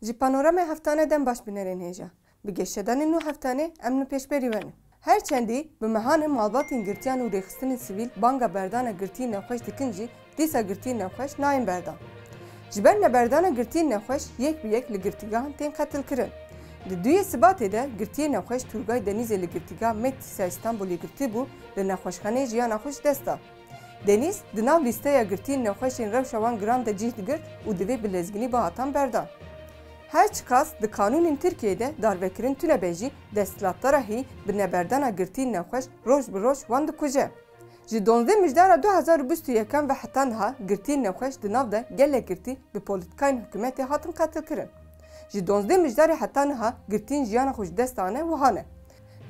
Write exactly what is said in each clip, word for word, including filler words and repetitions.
Ji Panoramaya Heftane dem baş binerên hêja. Bi geşedanên nû heftanê em li pêşberî we ne. Her çendî bi mehanê malbatên girtiyan û rêxistinên sivîl banga berdana girtiyên nexweş dikin jî, dîsa girtiyên nexweş nayên berdan. Ji ber neberdana girtiyên nexweş yek bi yek li girtîgehan tên qetilkirin. Di duyê Sibatê de girtiyê nexweş Turgay Denîzê li girtîgeha Metîsa Îstanbulê girtibû, li nexweşxaneyê jiyana xwe ji dest da. Denîz di nav lîsteya girtiyên nexweşên rewşa wan giran de cih digirt û divê bi lezginî bihatan berdan. Her çiqas di kanûnên Tirkiyeyê de darvekirin tune be jî, desthilatdara hî bi neberdana girtiyên nexweş roj bi roj wan dikuje. Ji duwazdeh Mijdara du hezar û bîst û yekan ve heta niha girtiyên nexweş di nav de gelek girtî bi polîtîkayên hikûmetê hatin qetilkirin. Ji duwazdeh Mijdarê heta niha girtiyên jiyana xwe ji dest dane wiha ne.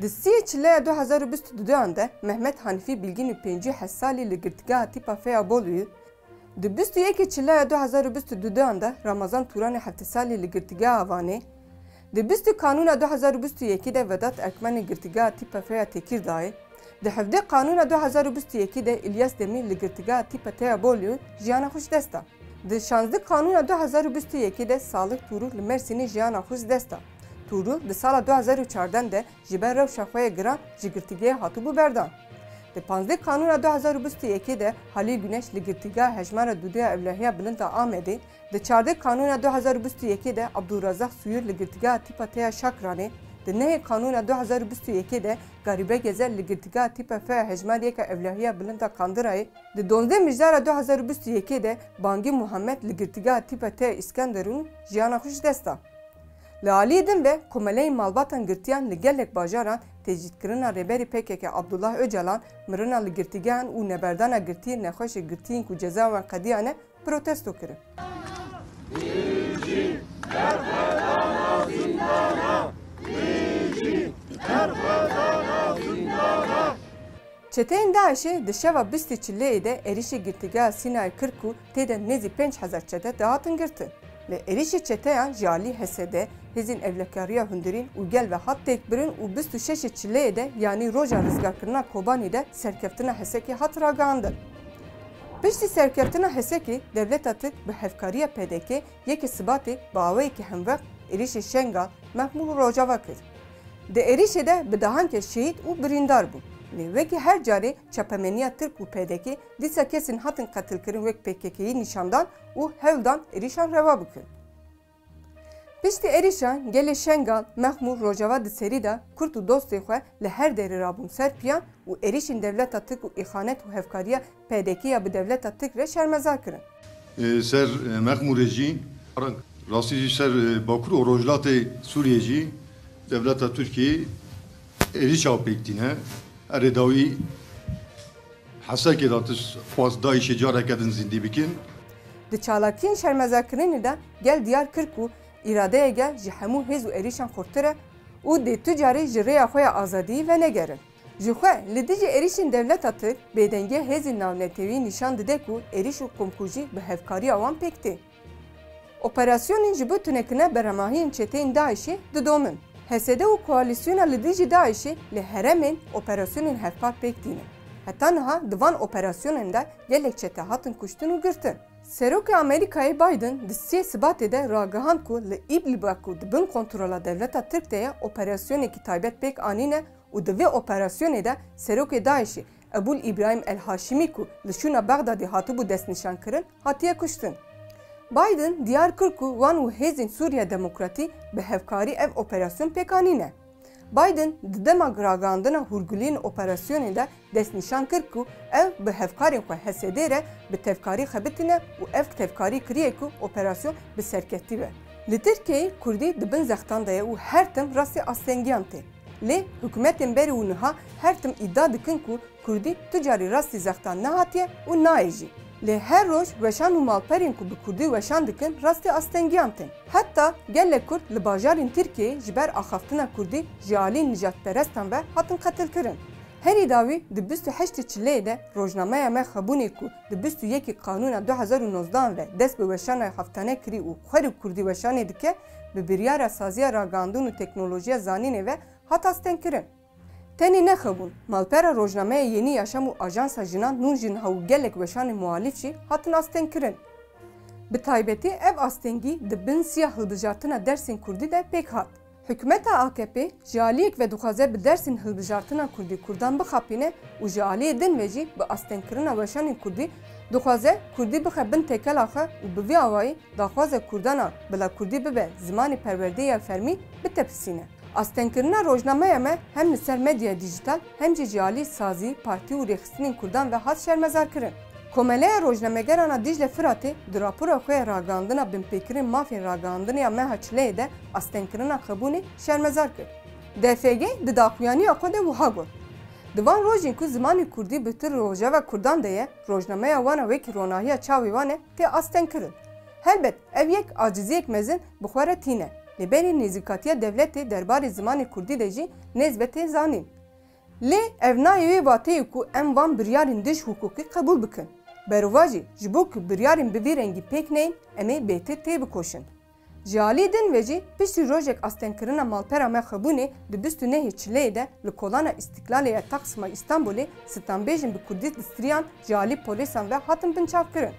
Di siyê Çileya du hezar û bîst û duyan de Mehmet Hanîfî Bilgîn û pêncî û heşt salî li girtîgeha Tîpa Feya Bolûyê, di bîst û yekê Çileya du hezar û bîst û duyan de Ramazan Turanê heft salî li girtîgeha Avanê, di bîst û Kanûna du hezar û bîst û yekê de Vedat Erkmenê girtîgeha Tîpa Feya Têkîrdayê, di hevdeh Kanûna du hezar û bîst û yekê de Îlyas Demîr li girtîgeha Tîpa Teya Bolûyê jiyana xwe ji dest da. Di şazdeh Kanûna du hezar û bîst û yekê de Salih Tuğrul li Mersînê jiyana xwe ji dest da. Tuğrul di sala du hezar û çardeh de ji ber rewşa xwe ya giran ji girtîgehê hatibû berdan. Di panzdeh Kanûna du hezar û bîst û yekê de Halî Güneş li girtîgeha Hejmara Duduya Ewlehiya Bilind a Amedê, di çardeh Kanûna du hezar û bîst û yekê de Abdulrazak Suyur li girtîgeha Tîpa Teya Şakranê, di nehê Kanûna du hezar û bîst û yekê de Garîbe Gezel li girtîgeha Tîpa Feya Hejmar Yeka Ewlehiya Bilind a Kandirayê, di duwazdeh Mijdara du hezar û bîst û yekê de Bangî Muhammed li girtîgeha Tîpa Teya Îskenderûn jiyana xwe ji dest da. Li aliyê din ve komeleyên malbatan girtiyan li gelek bajaran tecrîdkirina Rêberê P K K Abdullah Ocalan, mirina li girtîgehan û neberdana girtiyên nexweşê girtiyên ku ceza wan qediyane protesto kirin. Çeteyên DAIŞ'ê di şeva bîstê Çileyê de êrişê girtîgeha Sînayê kir ku tê de nêzî pênc hezar çete dihatin girtin. Lê êrişê çeteyan ji alî H S D, Hêzên Ewlekariya Hundirîn û gel ve hat têkbirin û bîst û şeşê Çileyê de, yanî roja rizgarkirina Kobanê de serkeftina Hesekê hat ragihandin. Piştî serkeftina Hesekê, dewleta Tirk bi hevkariya P D K yekê Sibatê bi awayekî hemwext êrişê Şengal, Mexmûr û Rojava kir. Di êrişê de bi dehan kes şehîd û birîndar bûn. Lê wekî her carê çapemeniya Tirk û P D K dîsa kesên hatin qetilkirin wek P K K'yî nîşan dan û hewl dan êrişan rewa bikin. Piştî êrişan gelê Şengal, Mexmûr, Rojava di serî de Kurd û dostê xwe li her derê rabûn ser piyan û êrişên dewleta Tirk û îxanet û hevkariya P D K ya bi dewleta Tirk re şermezar kirin. Ê, ser, ê, Mexmûrê jî, rastî jî ser, ê, Bakur û Rojhilatê Sûriyê jî dewleta Tirkiyê êrişa pêk tîne. Erê dawî Hesekê de tişt xwest DAIŞ'ê careke din zîndî bikin. Di çalakiyên şermezarkirinê de gel diyar kir ku îradeyeke ji hemû hêz û êrişan xurtir e û dê tu carî ji rêya xwe ya azadiyî venegerin. Ji xwe li dijî êrişên dewleta Tirk bêdengiya hêzên navnetewî nîşan dide ku êriş û komkujî bi hevkariya wan pêk tê. Operasyonên ji bo tunekirina berhemahiyên çeteyên DAIŞ'ê didomin. H S D û koalîsyona li dijî DAIŞ'ê li herêmên operasyonên hevpar pêk tînin. Heta niha di van operasyonên de gelek çete hatin kuştin û girtin. Serokê Amerîkayê Biden di sê Sibatê de ragihand ku li Îdlibê ku di bin kontrola dewleta Tirk de ye, operasyonekî taybet pêk anîne û di vê operasyonê de serokê DAIŞ'ê Ebûl Îbrahîm El Haşimî ku li şûna Bexdadê hatibû destnîşankirin, hatiye kuştin. Biden diyar kir ku wan û hêzên Sûriya Demokratî bi hevkarî ev operasyon pêk anîne. Biden di dema ragihandina hûrguliyên operasyonê de destnîşan kir ku ew bi hevkarên xwe H S D re bi tevkarî xebitîne û ev tevkarî kiriye ku operasyon bi serkeftî be. Li Tirkiyeyê Kurdî di bin zextan de ye û her tim rastî astengiyan tê. Lê hikûmetên berê û niha her tim îdia dikin ku Kurdî tu carî rastî zextan nehatiye û nayê jî. Lê her roj weşan û malperên ku bi Kurdî weşan dikin rastî astengiyan tên. Heta gelek Kurd li bajarên Tirkiyeyê ji ber axaftina Kurdî ji alî nijadperestan ve hatin qetilkirin. Herî dawî di bîst û heştê Çileyê de rojnameya Me Xebûnê ku di bîst û yekê Kanûna du hezar û nozdeh ve dest bi weşana heftane kirî û xwer û Kurdî weşanê dike, bi biryara Saziya Ragihandin û Teknolojiya Zanînê ve hat astengkirin. Tenê Ne Xebûn, malpera rojnameya Yeni Yaşam û Ajansa Jinan nû ji niha û gelek weşanên muhalîf jî hatin astengkirin. Bi taybetî ev astengî di bin siya hilbijartina dersên kurdî de pêk hat. Hikûmeta A K P ji aliyek ve dixwaze bi dersên hilbijartina kurdî kurdan bixapîne û ji aliyê din ve jî bi astengkirina weşanên kurdî dixwaze kurdî bixe bin tekela xwe û bi vî awayî daxwaza kurdan a bila kurdî bibe zimanê perwerdeyê ya fermî bitepisîne. Astengkirina rojnameya me hem li ser medyaya dîjîtal hem jî ji alî sazî, partî û rêxistinên kurdan ve hat şermezarkirin. Komeleya Rojnamegeran a Dîcle Firatê di rapora xwe ya ragihandina binpêkirin mafên ragihandinê ya meha çileyê de astengkirina xebûnê şermezar kir. D F G di daxuyaniya xwe de wiha got, di van rojên ku zimanê kurdî bi tir rojeva kurdan de ye, rojnameya wan a wekî ronahiya çavê wan e tê astengkirin. Helbet ev yek aciziyek mezin bi xwe re tîne, lê berî nêzîkatiya dewletê derbarê zimanê kurdî de jî nêz ve tê zanîn. Lê ev nayê wê vateyê ku em van biryarên dij hiqûqî qebûl bikin. Berovajî, ji bo ku biryarên bi vî rengî pêk neyên, em ê bêtir têbikoşin. Ji alî din ve jî, piştî rojek astengkirina malpera me Xebûnê di bîst û nehê Çileyê de li Kolana Îstîklalê ya Taksim a Îstanbulê stranbêjên bi kurdî distiriyan ji alî polîsan ve hatin binçavkirin.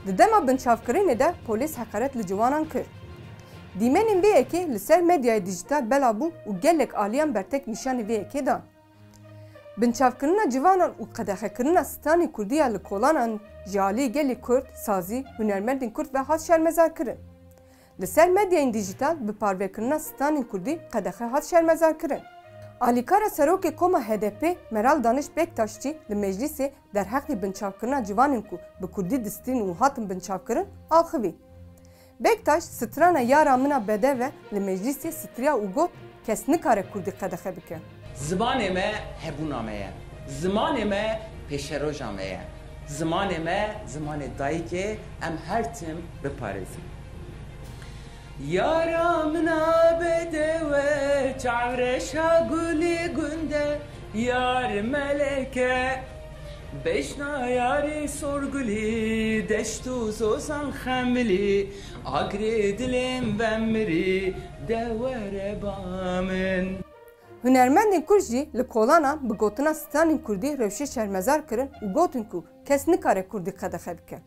Di dema binçavkirinê de polîs heqaret li ciwanan kir. Dîmenên vê yekê li ser medyaya dîjîtal bela bû û gelek aliyan bertek nîşanî vê yekê dan. Binçavkirina ciwanan û qedexekirina stranên kurdî ya li kolanan ji alî gelê kurd, sazî, hunermendên kurd ve hat şermezarkirin. Li ser medyayên dîjîtal bi parvekirina stranên kurdî qedexe hat şermezarkirin. Alîkara Serokê Koma H D P Meral Daniş Bektaş jî li meclîsê derheqê binçavkirina ciwanên ku bi kurdî distîn û hatin binçavkirin axivî. Bektaş strana Yara Min a Bedew e li meclîsê stiriya û got, kes nikare kurdî qedexe bike. Zimanê me hebûna me ye. Zimanê me pêşeroja me ye. Zimanê me zimanê dayikê, em her tim biparêzin. Yara min a bedewe, çavreşa gulî gunde, yar meleke. Bejna yarî sorgulî, deşt û zozan xemilî, agirê dilên vemirî, de were ba min. Hunermendên kurd jî li kolanan bi gotina stranên kurdî rewşê şermezar kirin û gotin ku kes nikare kurdî qedexe bike.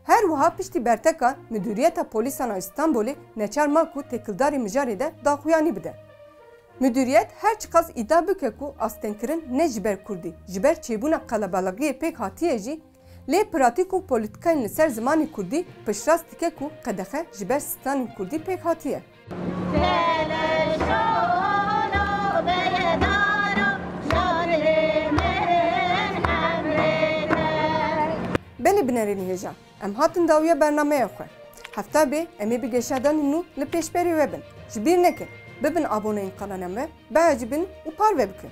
Her wiha piştî bertekan Midûriyeta Polîsan a Îstanbulê neçar ma ku têkildarî mijarê de daxuyanî bide. Midûriyet her çiqas îdia bike ku astengkirin ne ji ber kurdî, ji ber çêbûna qelebalixiyê pêk hatiye jî, lê pratîk û polîtîkayên li ser zimanê kurdî piştrast dike ku qedexe ji ber stranên kurdî pêk hatiye. Belê binerên hêja, em hatin dawiya bernameya xwe. Hefta bê em ê bi geşadanên nû li pêşberê we bin. Ji bîr nekin, bibin aboneyên kanala me, biecibin û parve bikin.